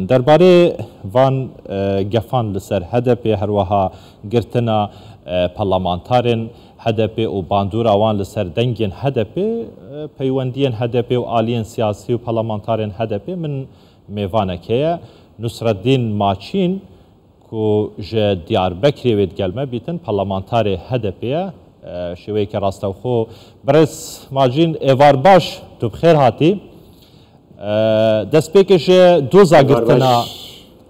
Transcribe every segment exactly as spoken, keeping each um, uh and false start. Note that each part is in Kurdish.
Derbarê van, e, gefan li ser H D P, her wiha girtina, e, parlamentarên H D P û bandora wan li ser dengên H D P, e, peywendiyên H D P û aliyên siyasî û parlamentarên H D P, min mêvanek heye. Nusreddîn Maçîn, ku ji Diyarbekirê wê digel me bîtin, parlamentarê H D P ye. E, şêweyeke rastewxo. Birêz Macîn, êvar baş, tu bi xêr hatî. E, destpêkê ji doza girtina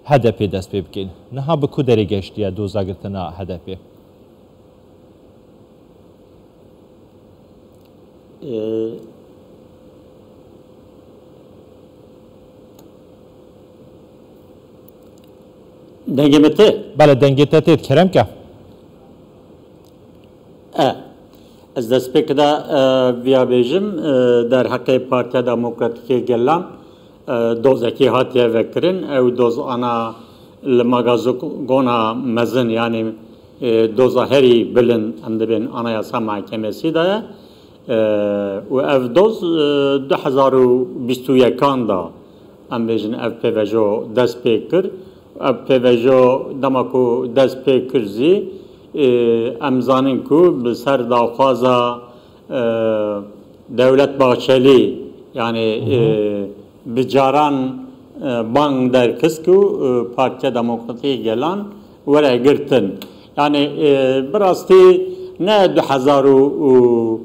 H D P dest pê bikin. Niha bi ku derê geştiye doza girtina H D P? Ee, dengê me tê? Belê, dengê te tê, kerem ke. E, ez destpêk de, e, viya bêjim, e, derheqê Partiya Demokratîk ê Gelan, e, dozekî hatiye vekirin. Ew doz ana li magazogona mezin, yanî, e, doza herî bilind, em dibên Anayasa Mahkemesî de ye. E, û ev doz, e, du hezar û bîst û yekan de, em bêjin, ev pêvejo dest pê kir. Ev pêvejo dema ku dest pê kir zî, e, em zanin ku bi ser daxwaza, e, Dewlet Bahçelî, yanî, e, bi caran, e, bang derxist ku, e, Partiya Demokratîk Gelan were girtin. Yanî, e, bi rastî ne du hezar û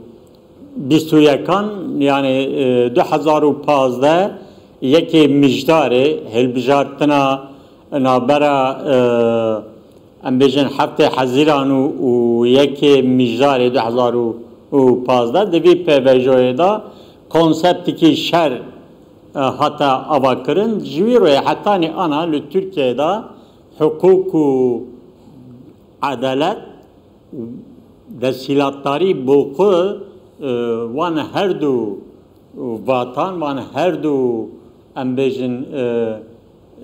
bîst û yekan, yanî, e, du hezar û pazdeh yekê Mijdarê hilbijartina navbera, e, em bêjin heftê Hezîran û, û yekê Mijdarê du hezar û pazdeh di vî pêvejoyê de konseptekî şer, e, hate avakirin. Ji wî royê hetanî ana li Tirkiyeyê de hiqûq û edalet, desthilatdarî bo xwe, e, wan her du vatan, wan her du, em bêjin, e,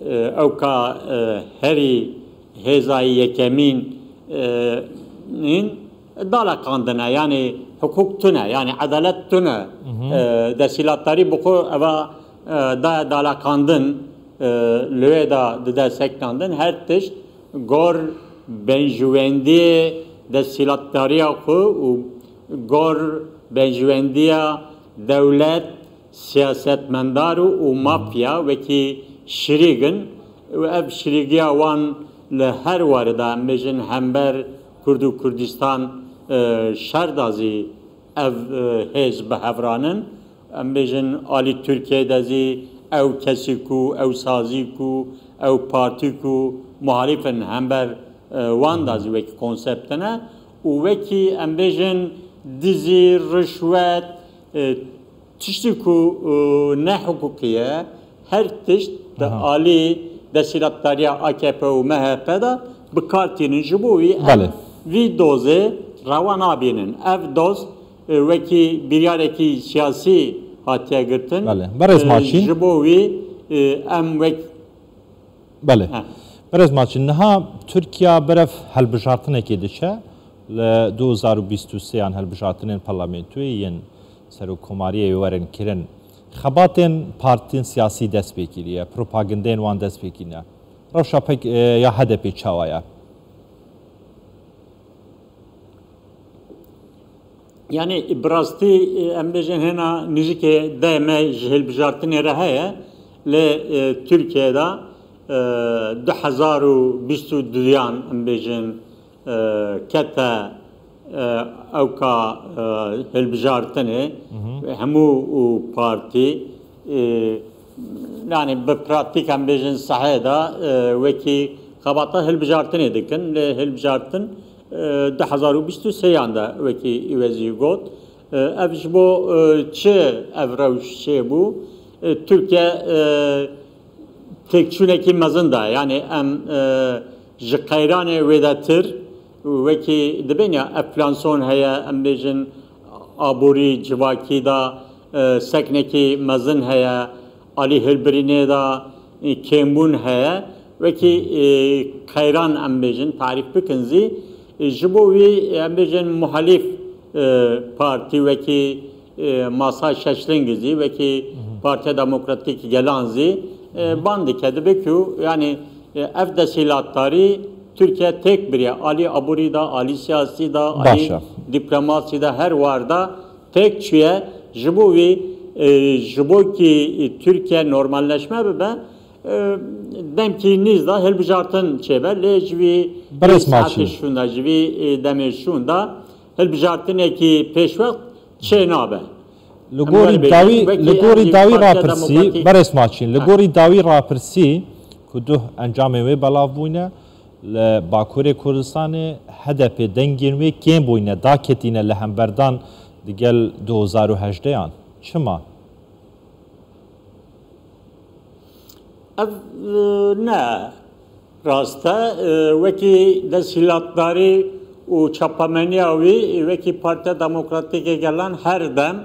e, ewka, e, herî hêza yekemîn, e, nîn daleqandine. Yanî hiqûq tune, yanî edalet tune. E, desthilatdarî bi xwe eva, e, daye daleqandin, e, li wê de dide seknandin. Her tişt gor benjwendiyê desthilatdariya xwe û gor benjwendiya dewlet, siyasetmendar û, û mafya wekî şirîgin û ev şirîgiya wan li her warê de, em bêjin, hember Kurd û Kurdistan, e, şer da zî ev, e, hêz bi hev ranin. Em bêjin, alî Tirkiyeyê de zî ew kesî ku, ew sazî ku, ew partî ku muhalîf in hember, e, wan da zî wekî konsept tune û wekî, em bêjin, dizî, rişwet, e, tiştî ku, e, ne hiqûqî ye, her tişt di alî desthilatdariya A K P û M H P de bi kar tînin. Ji bo wî em Belê. vî dozê rewa nabînin. Ev doz, e, wekî biryarekî siyasî hatiye girtin. Belê. Berêz E, Maçîn. Ji bo wî, e, em wek Belê. Heh. Berêz Maçîn, niha Tirkiya berev helbijartinekê diçe. Li du hezar û bîst û sê yan helbijartinên parlamentoyê yên serokkomariyê werin kirin. Xebatên partiyên siyasî dest pê kiriye, propagandeyên wan dest pê kirine. Rewşa pek, e, ya H D P çawa ye? Yanî, bi rastî, e, em bêjin hêna nêzîkê deh me ji hilbijartinê re heye, lê, e, Tirkiyeyê de, e, du hezar û bîst û duyan, em bêjin, e, kete, e, ewka, e, hilbijartinê, hemû û partî, e, yanî bi pratîk em bêjin sehê de, e, wekî xebata hilbijartinê dikin. Lê hilbijartin, e, du hezar û bîst û sê yan de wekî wezî got. E, ev ji bo, e, çi ev rewş çêbû? E, Tirkiye, e, têkçûnekî mezin de, yanî em, e, ji qeyranê wêdetir, wekî dibên ya enflasyon heye, em bêjin aborî civakî de, e, seknekî mezin heye, alî hilbirînê de, e, kêmbûn heye, wekî, e, qeyran em bêjin, tarîf bikin zî, e, ji bo wî, em bêjin muhalîf, e, partî wekî e, Masa Şeşlingî zî, wekî Partiya Demokratîk Gelan zî, E, ban dike, dibe ku, yani, e, ev desîlatdarî Tirkiye têk biriye. Alî aborî de, alî siyasî de, alî Baş e. dîplomasî de, her war de têk çûye. Ji bo wî, e, ji bo kî Tirkiye normalleşme bibe, e, demkî nîz de hilbijartin çêbe. Lê ji vî Berêz saetê Maçî. şûn de, ji vî, e, demê şûn de hilbijartinekî pêşwext çê nabe. Li Em gorî were dawî, bêjin, wekî li gorî em dawî partiya rapirsî, demokratîk berêz Maçîn, li Ha. gorî dawî rapirsî ku duh encamên wê belav bûyne, li Bakurê Kurdistanê H D P dengên wê kêm bûyne, daketîne li hemberdan digel du hezar û hejdeh an. Çima? Ev, e, ne rast e. E, wekî desthîlatdarî û çapemeniya wî, wekî Partiya Demokratîk a Gelan her dem,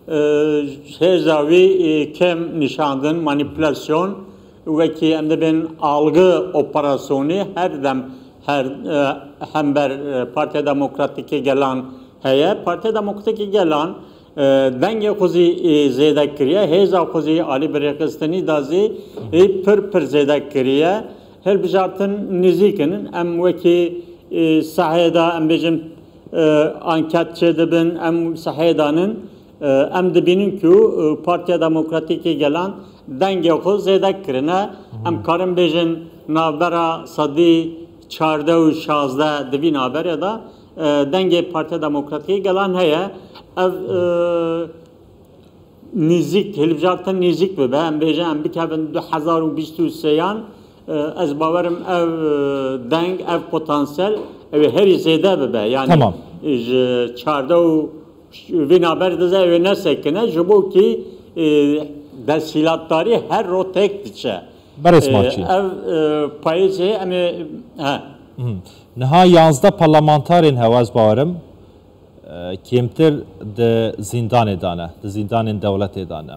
e, hêza wî, e, kêm nîşandin, manîpulasyon, wekî em dibên algı operasyonî her dem her, e, hember, e, Partiya Demokratîk a Gelan heye. Partiya Demokratîk a Gelan, e, dengê xwe zî, e, zêde kiriye, hêza xwe zî alî birêxistinî de zî, e, pir pir zêde kiriye. Hilbijartin nêzîk in. Em wekî, e, saheyê de, em bêjin, e, anket çêdibin, em saheyê de nin. E, em dibînin ku, e, Partiya Demokratîk a Gelan dengê xwe zêde kirine. Em karin bêjin navbera sedî çardeh û şazdeh di vî navberê de, e, dengê Partiya Demokratîk a Gelan heye. Ev, e, nêzîk, hilbijartin nêzîk bibe. Em bêjin em bikevin du hezar û bîst û sêyan, e, ez bawerim ev, e, deng, ev potansiyel ew ê herî zêde bibe. Yani Tamam. ji çardeh û vî navber dize ew ê nesekine, ji bo kî, e, desthîlatdarî her ro têk diçe. Berêz E, Maçî. ev, e, payê jê em ê, he. Mhm. Niha yanzdeh parlamentarên hewa, ez bawerim, e, kêmtir di zîndanê de ne, di zîndanên dewletê de ne.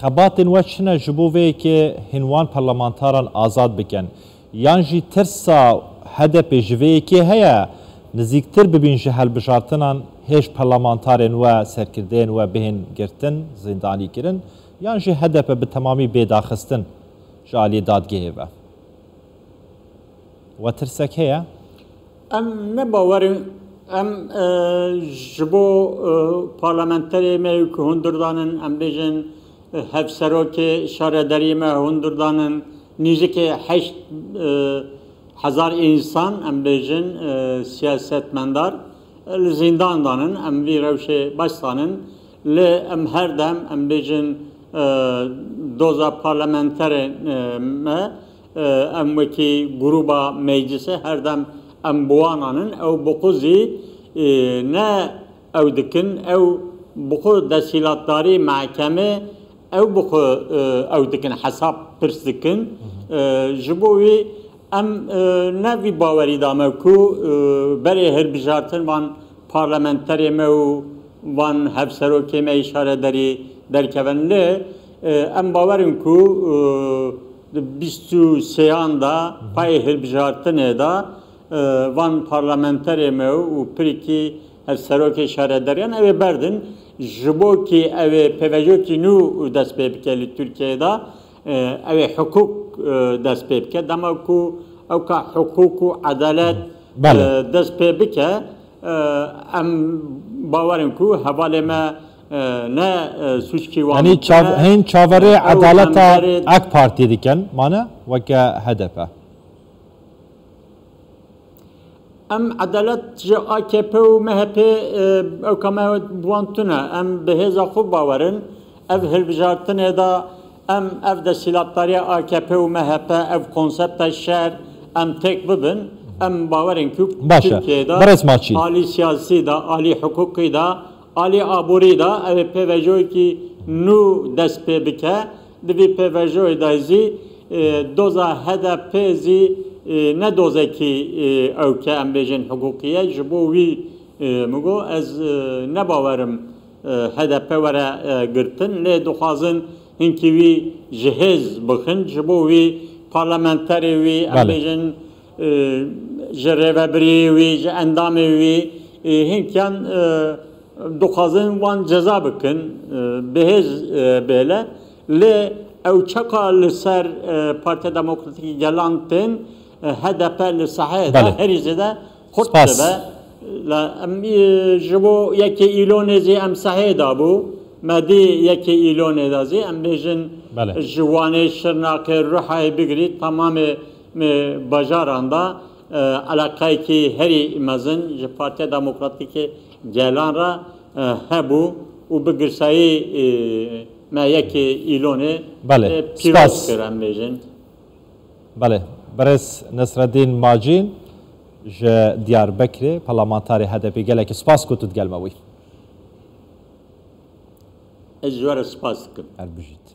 Xebatên we çi ne ji bo vê yekê hîn wan parlamentaran azad bikin? Yan jî tirsa H D P ji vê yekê heye, nizîktir bibîn ji hilbijartinan hêj parlamentarên we, serkirdeyên we bihên girtin, zîndanî kirin, yan jî H D P bi temamî bêdaxistin ji aliyê dadgehê ve? We tirsek heye? Em ne bawer in, em, e, ji bo, e, parlamenterê me ku hundir danin, em bêjin, e, hevserokê şaredariyê me hundir danin, nêzîkê heşt, e, hezar însan, em bêjin, e, siyasetmendar, e, li zîndan danin, em vî rewşê baş zanin. Lê em her dem, em bêjin, e, doza parlamenterê, e, me, e, em wekî grûba meclisê her dem em bi wan anin. Ew bi xwe zî, e, ne ew dikin, ew bi xwe desthîlatdarî mehkemê, ew bi xwe, e, ew dikin, hesab pirs dikin. E, ji bo wî em, e, ne vî bawerî da me ku, e, berê hilbijartin van parlamenterê me û van hevserokê me îşaredarî derkevin. Lê, e, em bawer in ku, e, di bîst û sêyan de payê hilbijartinê de, e, van parlamenterê me û pirîkî hevserokê şaredariyan ew ê berdin. Ji bo kî ew ê pêvejokî nû dest pê bike li Tirkiyeyê de, e, ew ê hiqûq, e, dest pê bike. Dema ku ew ka hiqûq û edalet, Belê. e, dest pê bike, e, em bawer in ku hevalê me, e, ne, e, sûckî wan Yanî çav-, bike. hên çaverê E, ew edaleta hemberê AK Partiyê dikin, mane weke H D P. Em edalet ji A K P û M H P, e, ew ka me bi wan tune. Em bi hêza xwe bawer in. Ev hilbijartinê de em ev desthilatdariya A K P û M H P, ev konsepta şer, em têk bibin. Em bawer in ku Baş e. Tirkiyeyê de Berêz Maçî. alî siyasî de, alî hiqûqî de, alî aborî de ew ê pêvejoyekî nû dest pê bike. Di vî pêvejoyê de zî, e, doza H D P zî, e, ne dozekî, e, ew ke em bêjin hiqûqî ye. Ji bo wî, e, min got, ez, e, ne bawerim, e, H D P were, e, girtin. Lê dixwazin hinkî wî ji hêz bixin. Ji bo wî parlamenterê wî, em Belê. bêjin, e, ji rêvebiriyê wî, ji endamê wî, e, hinkiyan, e, dixwazin wan ceza bikin, e, bi hêz, e, bêle. Lê Ew çaqa li ser e, Partiya Demokratîk Gelan tên, e, H D P li saheyê de Belê. herî zêde xurt Spas. dibe. La em e, ji bo yekê Îlonê zî em saheyê de bû. Me dî yekê Îlonê de zî em bêjin Belê. ji Wanê, Şirnaqê, Ruhayê bigirî tamamê me bajaran de e, eleqeyekî herî mezin ji Partiya Demokratîk Gelan re e, hebû û bi girsayî e, me yekê Îlonê Belê. e, pîroz Spas. kir em bêjin. Belê. Birêz Nesreddîn Macîn ji Diyarbekirê, parlamentarê H D P, gelekî spas ku tu digel me bûyî. Ez ji we re spas dikim. Her bijît.